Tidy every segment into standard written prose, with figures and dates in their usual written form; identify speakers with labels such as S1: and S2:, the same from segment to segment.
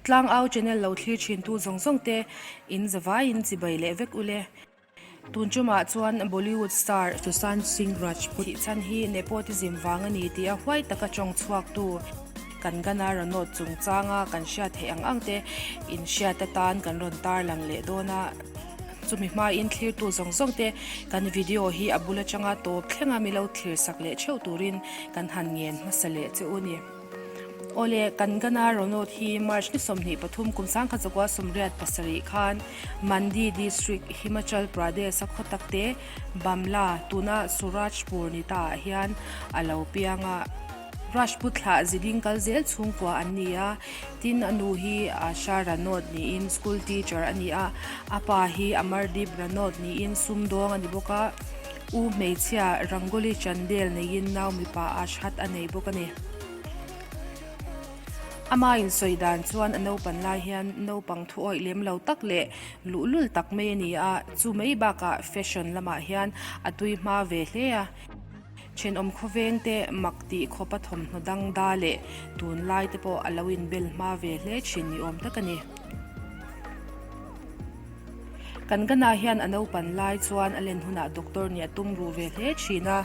S1: Tlangau channel lo thlir thintu zawng zawng te in zavaiin chibai leh vek ule. Tun tumah chuan Bollywood star Sushant Singh Rajput thihchhan hi nepotism vang a ni tia huai taka tawng chhuaktu Kangana Ranaut chungchanga kan hriat theih ang ang te in hriat atan kan rawn tarlang leh dawn a. Chumi hmain thlirtu zawng zawng te kan video hi a bul atanga tawp thlenga milo thlir sak leh theuh turin kan han ngen hmasa leh che u ni. Awle, Kangana Ranaut hi March ni 23 kum 1987 khan Mandi District, Himachal Pradesh a khaw tak te Bamla, tuna Surajpur ni ta ah hian a lo piang a. Rajput thlah ziding kal zel chhungkua an ni a, tin a nu hi Asha Ranaut niin school teacher a ni a, a pa hi Amardeep Ranaut niin sumdawng a ni bawk a, u hmeichhia Rangoli Chandel neiin nau mipa Ashhat a nei bawk a ni. Ama insawi dan chuan a naupan lai hian naupang thu awih lem lo tak leh luhlul tak mai a ni a, chu mai bakah fashion lamah hian a tui hma ve hle a. Thenawm khawveng te mak tih khawpa thawmhnaw dang da leh tunlai te pawh a lo inbel hma ve hle thin ni awm tak a ni. Kangana hian a naupan lai chuan a len hunah doctor nih a tum ruh ve hle thin a.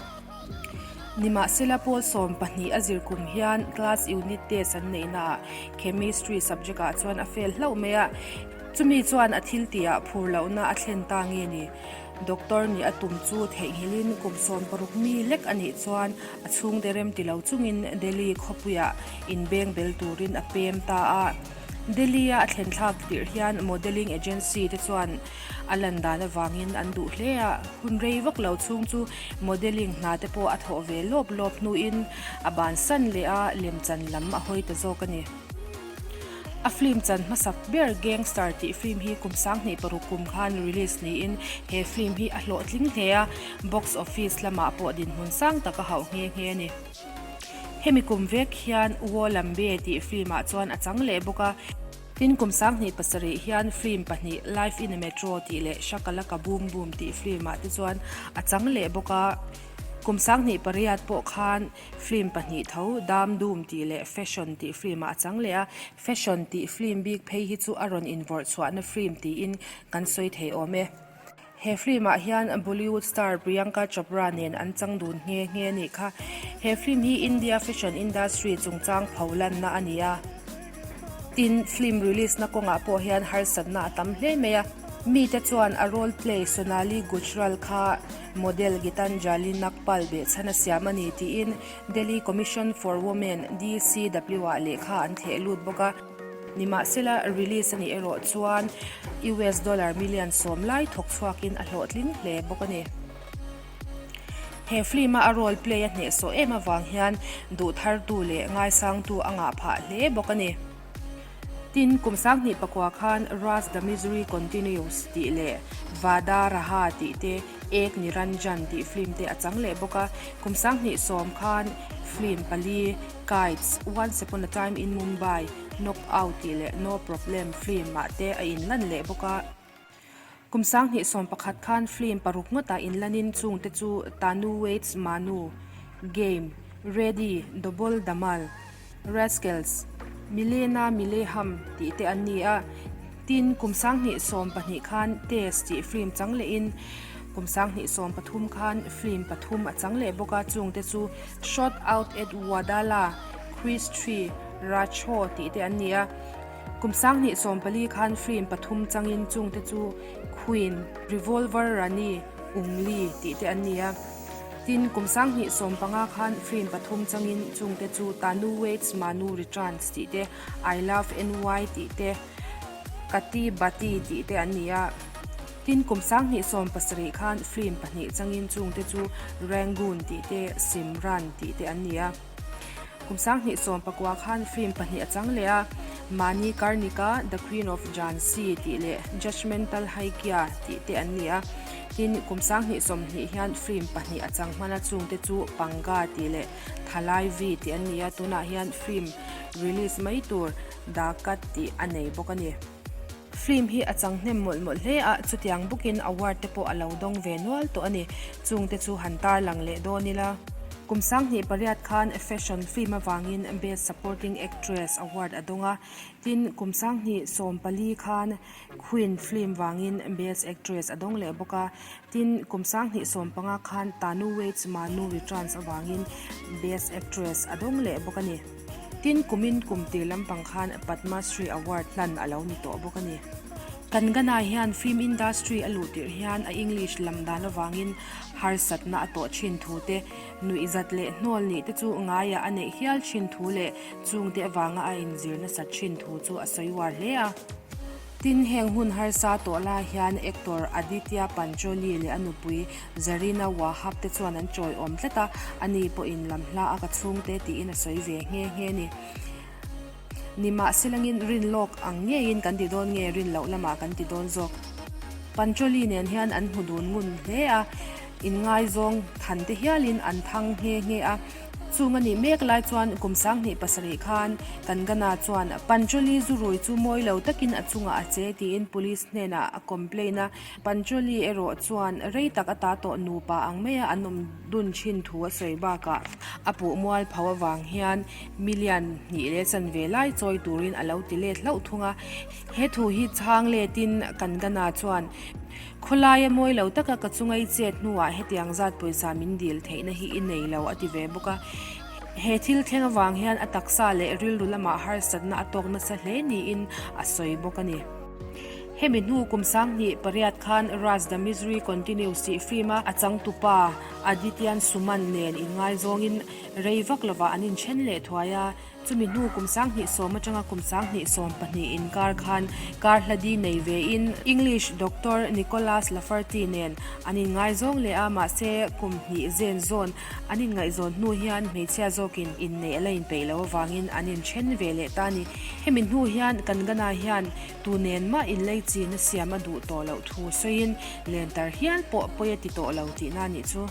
S1: Nimahsela pawl 12 a zir kum hian class unit test an neihnaah chemistry subject ah chuan a fail hlauh mai a, chumi chuan a thil tihah phur lohna a thlen ta nge ni. Doctor nih a tum chu theihnghilhin kum 60 mi lek a nih chuan a chhungte rem ti lo chungin Delhi khawpuiah inbeng bel turin a pem ta a. Delhi-a a thlen thlak tirh hian modelling agency te chuan a lan dan avangin an duh hle a, hun rei vak lo chhung chu modelling hna te pawh a thawh ve lawp lawp hnuin a bansan leh a lemchan lam a hawi ta zawk a ni. A film chan hmasak ber Gangster tih film hi kum 2006 kum khan release niin he film hi a hlawhtling hle a, box office lamah pawh dinhmun sang tak a hauh nghe nghe a ni. Hemi kum vek hian Wo Lambe tih film ah chuan a chang leh bawk a. Tin kum 2007 hian film pahnih Life in a Metro tih leh Shakalaka Boom Boom tih film ah te chuan a chang leh bawk a. Kum 2008 pawh khan film pahnih tho Dam Doom tih leh Fashion tih film ah a chang leh a. Fashion tih film bik phei hi chu a rawn invawrh chhuahna film tiin kan sawi thei awm e. He film ah hian Bollywood star Priyanka Chopra nen an chang dun nghe nghe a nih kha. He film hi India fashion industry chungchang pho lanna a ni a. Tin, film release na kawngah pawh hian harsatna a tam hle mai a. Mite chuan a role play Sonali Gujral kha model Gitanjali Nagpal behchhan a siam a ni tiin Delhi Commission for Women, DCW, ah lehkha an theh lut bawk a. Nimahsela, release a nih erawh chuan US dollar million 10 lai thawk chhuakin a hlawhtling hle bawk a ni. He film a a role play a hnehsawh em avang hian duh thartu leh ngaisangtu a ngah phah hle bawk a ni. Tin, kum 2009 khan Ras The Misery Continues tih leh Vada Raha tih te Ek Niranjan tih film te a chang leh bawk a. Kum 2010 khan film pali Kites, Once Upon a Time in Mumbai, Knock Out tih leh No Problem film ah te a inlan leh bawk a. Kum 2011 khan film paruk ngawtah inlanin chungte chu Tanu Waits Manu, Game, Ready, Double Dhamal, Rascals, Milena Mileham tih te an ni a. Tin, kum 2012 khan Test tih film chang lehin kum 2013 khan film pathum a chang leh bawk a, chungte chu Shot Out at Wadala, Chris Tree, Racho tih te an ni a. Kum 2014 khan film pathum changin chungte chu Queen, Revolver Rani, Ungli tih te an ni a. Tin, kum 2015 khan film pathum changin chungte chu Tanu Waits Manu Returns tih te, I Love NY tih te, Kati Bati tih te an ni a. Tin, kum 2017 khan film pahnih changin chungte chu Rangoon tih te, Simran tih te an ni a. Kum 2019 khan film pahnih a chang leh a, Mani Karnika, The Queen of Jhansi tih leh Judgmental Haikia tih te an ni a. Tin, kum 2020 hian film pahnih a chang hman a, chungte chu Panga tih leh Thalai V tih an ni a, tunah hian film release mai tur Dakat tih a nei bawk a ni. Film hi a chang hnem mawlh mawlh hle a, chutiang bawkin award te pawh a lo dawng ve nual tawh a ni. Chungte chu han tarlang leh dawn ila. Kum 2008 khan fashion film avangin Best Supporting Actress award a dawng a, tin kum 2014 khan Queen film vangin Best Actress a dawng leh bawk a, tin kum 2015 khan Tanu Weds Manu Returns avangin Best Actress a dawng leh bawk a ni. Tin kumin kum tir lampang khan Padma Shri Award hlan a lo ni tawh bawk a ni. Kangana hian film industry a luh tirh hian a English lam dan avangin harsatna a tawh thin thu te, nuihzat leh hnawl nih te chu ngaiah a neih hial thin thu leh chungte avanga a inzir nasat thin thu chu a sawi uar hle a. Tin, heng hun harsa tawh lai hian actor Aditya Pancholi leh a nupui Zarina Wahab te chuan an chawiawm tlat a, ani pawhin lam hla a ka chhungte tiin a sawi ve nghe nghe a ni. Nimahselangin rin lawk ang ngeiin kan ti dawn nge rin loh lamah kan ti dawn zawk. Pancholi nen hian an hmu dun ngun hle a, inngaizawng than te hialin an thang nghe nghe a. Chung a nih mek lai chuan kum 27 khan Kangana chuan Pancholi zu rui chu mawi lo takin a chungah a che tiin police hnenah a complain a. Pancholi erawh chuan rei tak ata tawh nupa ang maia an awm dun thin thu a sawi bakah a puh mual pho avang hian Million hnih leh chanve lai chawi turin a lo ti let hlauh thung a. He thu hi chhang letin Kangana chuan, Khawlaia mawi lo taka ka chungai chet hnuah hetiang zat pawisa min dil theihna hi i nei lo a ti ve bawk a. He thil thleng avang hian a taksa leh rilru lamah harsatna a tawk nasa hle niin a sawi bawk a ni. Hemi hnu kum 2008 khan Raj The Misery Continues tih film-a a changtupa Adityan Suman nen inngaizawngin Rei vak lovah an inthen leh thuai a, chumi hnu kum 2010 atanga kum 2012 inkar khan kar hladi nei vein English Doctor Nicholas Lafferty nen an inngaizawng leh a, mahse kum hnih zen zawn an inngaihzawn hnu hian hmeichhia zawkin inneih a la inpeih loh avangin an inthen ve leh ta a ni. Hemi hnu hian Kangana hian tu nen mah inlei chin a siam a duh tawh loh thu sawiin lentar hial pawh pawi a ti tawh lo tihna a nih chu.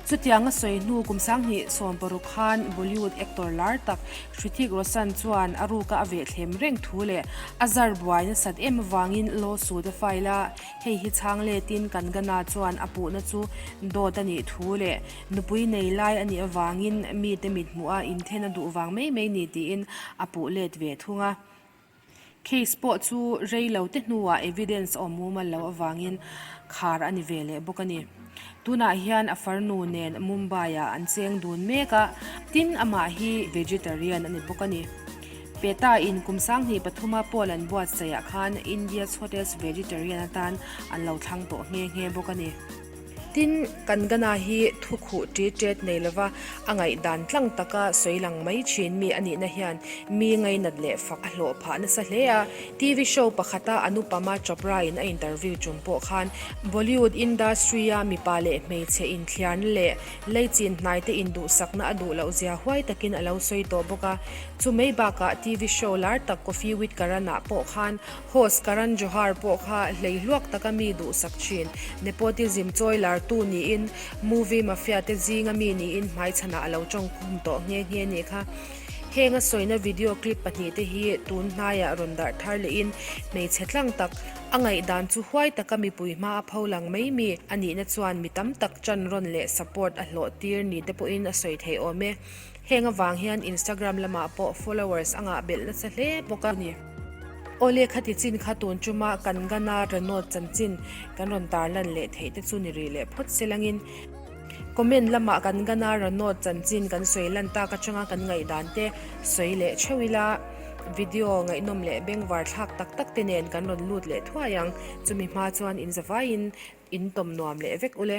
S1: Chutiang a sawi hnu kum 2016 khan Bollywood actor lar tak Hrithik Roshan chuan a ruka a vehthlem reng thu leh a zar buai nasat em avangin lawsuit a file a, hei hi chhang letin Kangana chuan a puhna chu dawt a nih thu leh nupui nei lai a nih avangin mite mithmuh a inthen a duh vang mai mai ni tiin a puh let ve thung a. Case pawh chu rei lo te hnuah evidence awm mumal lo avangin khar a ni ve leh bawk a ni. Tunah hian a farnu nen Mumbai-ah an cheng dun mek a, tin amah hi vegetarian a ni bawk a ni. Peta in kum 2003 a poll an buatsaihah khan India's Hottest Vegetarian atan an lo thlang tawh nghe nghe bawk a ni. Tin, Kangana hi thu khuh ṭi ṭet nei lova a ngaihdan tlang taka sawi lang mai ṭhin mi a nihna hian mi ngainat leh fak a hlawh phah nasa hle a. TV show pakhata Anupama Chopra-in a interview ṭum pawh khan Bollywood industry-a mipa leh hmeichhe inthliarna leh leichin hnaite induhsakna a duh loh zia huai takin a lo sawi tawh bawk a. Chu mai bakah TV show lar tak Koffee with Karan-ah pawh khan Host Karan Johar pawh kha hleihluak taka mi duhsak thin. Nepotism chawi lartu niin movie mafia te zinga mi niin hmaichhanah a lo tawngkhum tawh nghe nghe nih kha. Heng a sawina video clip pahnihte hi tun hnaiah rawn darh thar lehin hmeichhe tlang tak a ngaihdan chu huai taka mipui hma a pho lang mai mi a nihna chuan mi tam tak chan rawn leh support a hlawh tir ni te pawhin a sawi theih awm e. Heng avang hian Instagram lamah pawh followers a ngah belh nasa hle bawk a ni. Awle khati chin kha tun tuma Kangana Ranaut chanchin kan rawn tarlan leh theih te chu ni rih leh phawt se langin comment lamah Kangana Ranaut chanchin kan sawi lan tak atanga kan ngaihdan te sawi leh theuh ila video ngaihnawm leh bengvar thlak tak tak te nen kan rawn lut leh thuai ang. Chumi hma chuan inzavaiin in tawm nuam leh vek ule.